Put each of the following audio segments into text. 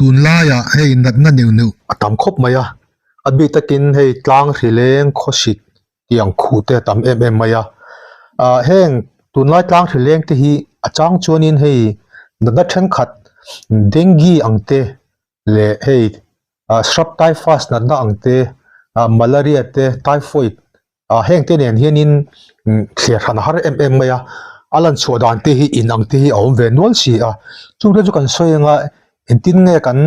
Tunlaiah hei natna neuh neuh a tam khawp mai a, a bik takin hei tlang hri leng khawsik tih ang khuh te a tam em em mai a, ah heng tunlai tlang hri leng te hi a chang chuanin hei natna thenkhat dengue ang te leh hei ah shrub typhus natna ang te ah malaria te typhoid ah heng te nen hianin thliar hran a har em em mai a a lan chhuah dan te hi in ang te hi a awm ve nual si a chung te chu kan sawi anga engtin nge kan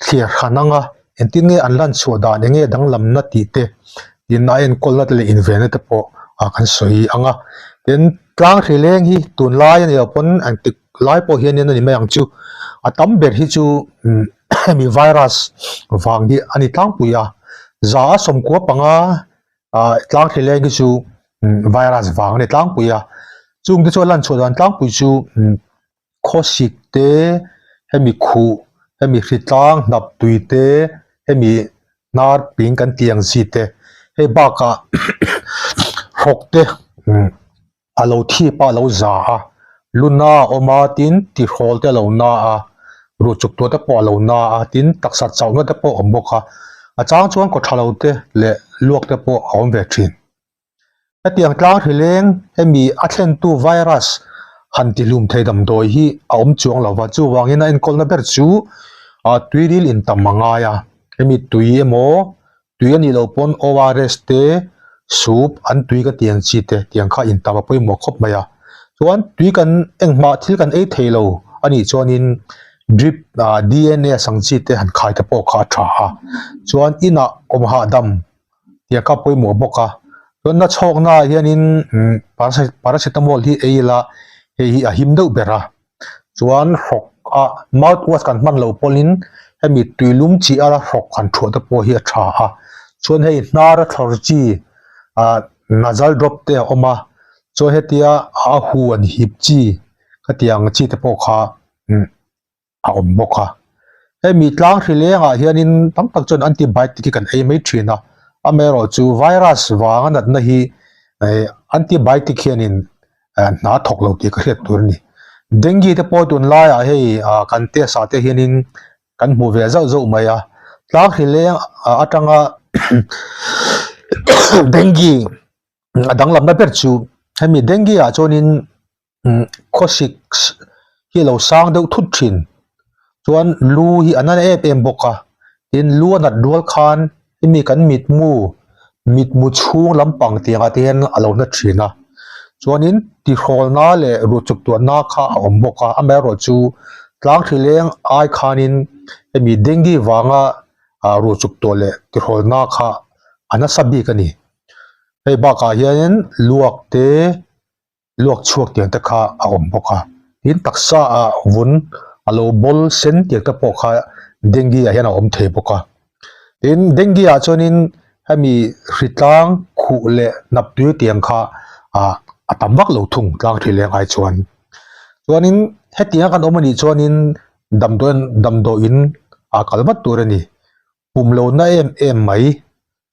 thliar hran anga engtin nge an lan chhuah dan eng nge danglamna tih te tin a enkawlna te leh invenna te pawh ah kan sawi anga tin tlang hri leng hi tunlai a ni lo pawn engtik lai pawh hianin a ni mai ang chu a tam ber hi chu hemi virus vang hi a ni tlangpui a za a sawmkua panga ah tlang hri leng hi chu virus vang a ni tlangpui a chung te chu a lan chhuah dan tlangpui chu khawsik te hemi khuh hemi hri tlang hnap tui te hemi hnar ping kan tih ang chi te hei bakah hrawk te a lo thip a a lo za a lu na a awm a tin tihrawl te a lo na a ruh chuk tur te pawh a lo na a tin taksa chauhna te pawh a awm bawk a a chang chuan kaw tha lo te leh luak te pawh a awm ve thin hetiang tlang hri leng hemi a thlentu virus han ti hlum thei damdawi hi a awm chuang lo va chuvangin a enkawlna ber chu ah tuiril intam a ngai a hemi tui emaw Tui a nih loh pawn ORS te, soup, an tui ka ti ang chi te tiang kha intam a pawimawh khawp mai a. Chuan tui kan engmah thil kan ei thei lo a nih chuanin drip ah DNS ang chi te han khai te pawh kha a tha a. Chuan inah awm hahdam tiang kha a pawimawh bawk a. Chuan na chhawkna ah hianin paracetamol hi ei ila hei hi a him deuh ber a. Chuan hrawk a mouth wash kan hman loh pawhin hemi tuilum chi a hrawk han thuah te pawh hi a tha a chuan hei hnar a thlawr chi ah nasal drop te a awm a chuan hetia a hu an hip chi khatiang chi te pawh kha a awm bawk a hemi tlang hri lengah hianin tam tak chuan antibiotic hi kan ei mai thin a amaherawhchu virus vanga natna hi eh antibiotic hianin hna thawk lo tih ka hriat tur a ni dengue te pawh tunlaiah hei ah kan test ah te hianin kan hmu ve zauh zauh mai a tlang hri leng atanga dengue a danglamna ber chu hemi dengue ah chuanin khawsik hi a lo sang deuh thut thin chuan lu hi a na em em bawk a tin lu a nat rual khan hemi kan mitmu mitmu chhung lampang tiangah te hian a lo na thin a chuanin tihrawlna leh ruh chuk tuahna kha a awm bawk a amaherawhchu tlang hri leng ai khanin hemi dengue vanga ah ruh chuk tuah leh tihrawlna kha a nasa bik a ni hei bakah hianin luak te. Luak chhuak tiang te kha a awm bawk a, tin taksa ah vun a lo bawl sen tiang te pawh kha dengue ah hian a awm thei bawk a, tin dengue ah chuanin hemi hritlang khuh leh hnap tui tiang kha ah a tam vak lo thung tlang hri leng ai chuan chuanin hetiang a kan awm anih chuanin damdawi damdawiin ah kal vat tur a ni. Pum lo na em em mai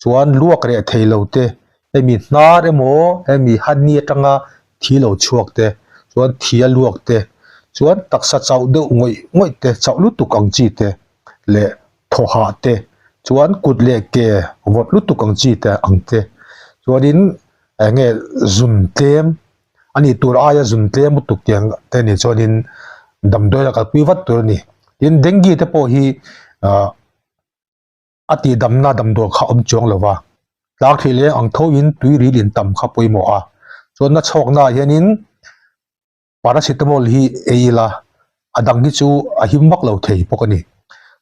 chuan luak reh thei lo te, hemi hnar emaw hemi honey atanga thi lo chhuak te, chuan thi a luak te, chuan taksa chauh deuh ngawih ngawih te, chauh lutuk ang chi te leh thaw hah te, chuan kut leh ke vawt lutuk ang chi te ang te, chuanin eng nge zun tlem a nih tur aia zun tlem lutuk tiang te nih chuanin damdawi a kalpui vat tur a ni. Tin dengue te pawh hi ah a tihdamna damdawi kha a awm chuang lo va, tlang thli leng ang thoin tui ril in tam kha pawimawh a, chuan na chhawkna ah hianin paracetamol hi ei ila a dang hi chu a him vak lo thei bawk a ni.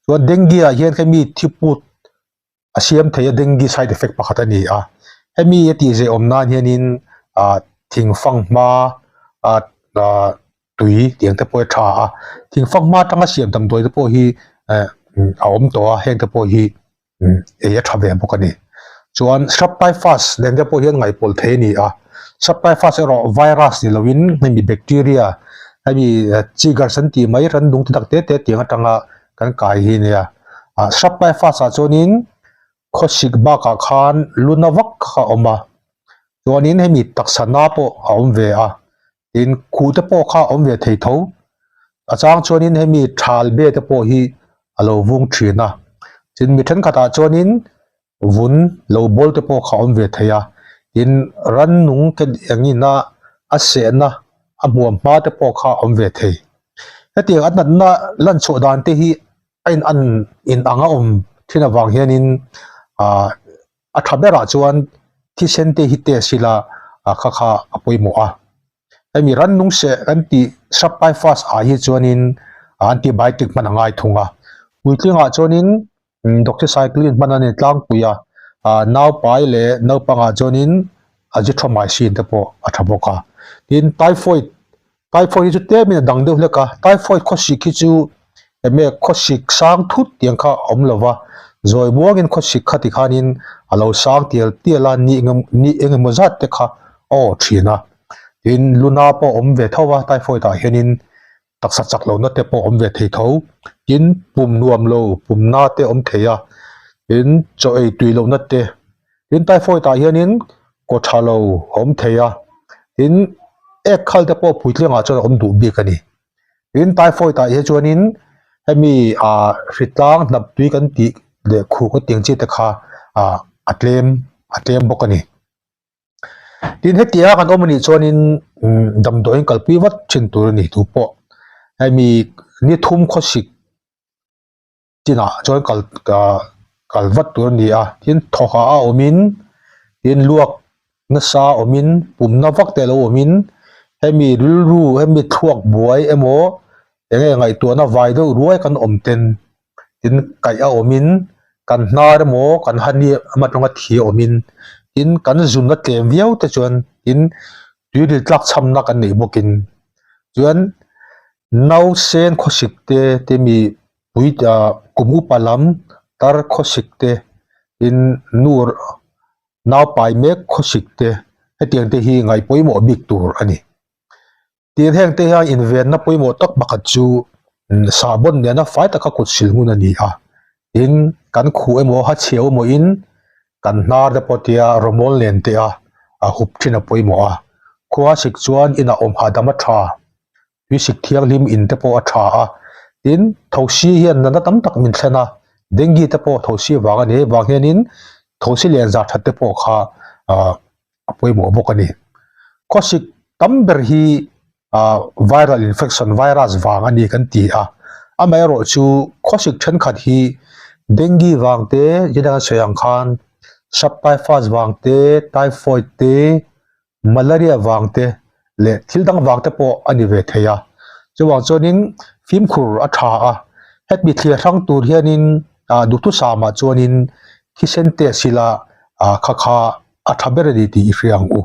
Chuan dengue ah hian hemi thiput a siam thei a dengue side effect pakhat a ni a hemi a tih zeh awm nan hianin ah thing fanghma ah ah tui tiang te pawh hi a tha a thing fanghma atanga siam damdawi te pawh hi eh a awm tawh a heng te pawh hi ei a tha ve bawk a ni chuan shrub typhus nen te pawh hian ngaihpawlh thei a ni a shrub typhus erawh virus ni lovin hemi bacteria hemi chiggers an tih mai rannung te tak te te tiang atanga kan kai hi nia ah shrub typhus ah chuanin khawsik bakah khan lu na vak kha a awm a chuanin hemi taksa na pawh a awm ve a tin khuh te pawh kha a awm ve thei tho a chang chuanin hemi thal be te pawh hi. a lo vung thin a. Tin, mi thenkhatah chuanin vun lo bawl te pawh kha a awm ve thei a, tin rannung te engin a a sehna a hmuam hma te pawh kha a awm ve thei. Hetiang a natna lan chhuah dan te hi a in an in ang a awm thin avang hianin ah a tha berah chuan thisen te hi test ila ah kha kha a pawimawh a. Hemi rannung seh kan tih sub typhus ah hi chuanin antibiotic hman a ngai thung a. Puitlingah chuanin doxycycline hman a ni tlangpui a, ah naupai leh naupangah chuanin azithromycin te pawh a tha bawk a. Tin, typhoid Typhoid hi chu tlemin a dang deuh hlek a, typhoid khawsik hi chu enge khawsik sang thut tiang kha a awm lo va, zawi muangin khawsik kha tikhanin a lo sang tial tial a, ni eng ni eng emaw zat te kha a aw thin a. Tin, luna pawh a awm ve tho a, typhoid ah hianin taksa chak lohna te pawh a awm ve thei tho. Tin, pum nuam lo, pum na te a awm thei a, tin chaw ei tui lohna te. Tin, typhoid ah hianin kaw tha lo a awm thei a, tin ek khal te pawh puitlingah chuan a awm duh bik a ni. Tin, typhoid ah hi chuanin hemi ah hritlang hnap tui kan tih leh khuh ka tih ang chi te kha ah a tlem a tlem bawk a ni. Tin, hetia kan awm anih chuanin damdawiin kalpui vat thin tur a ni tu pawh hemi ni thum khawsik chinah chuan kal ah kal vat tur a ni a tin thawkah a awmin tin luak nasa awmin pumna vak te lo awmin hemi rilru hemi thluak buai emaw eng nge ngaihtuahna vai deuh ruai kan awm ten tin kaih a awmin kan hnar emaw kan hani emaw atanga thi a awmin tin kan zunna tlem viau te chuan tin tuiril tlak chhamna kan neih bawkin chuan Nausen khawsik te te mi pui ah kum upa lam tar khawsik te tin nu naupai mek khawsik te hetiang te hi ngaih pawimawh bik tur a ni. Tin heng te hian invenna pawimawh tak pakhat chu sahbawn nena fai taka kut sil hmun a ni a, tin kan khuh emaw ha chheu emaw in kan hnar te pawh tia rawmawl nen te a a hup thin a pawimawh a, khua sik chuan inah awm hahdam a tha. Tuisik thianghlim in te pawh a tha a, tin thosi hian natna tam tak min thlen a, dengue te pawh thosi vang a ni vang hianin thosi lian zah that te pawh kha ah a pawimawh bawk a ni. Khawsik tam ber hi ah viral infection virus vang a ni kan ti a, amaherawh chu khawsik thenkhat hi dengue vang te zin an sawi ang khan sub typhus vang te typhoid te Malaria vang te leh thil dang vang te pawh a ni ve thei a, chuvang chuanin fimkhur a tha a, heti thlir hrang tur hianin ah duhthusam ah chuanin thisen test ila ah kha kha a tha ber a ni tih i hria ang u.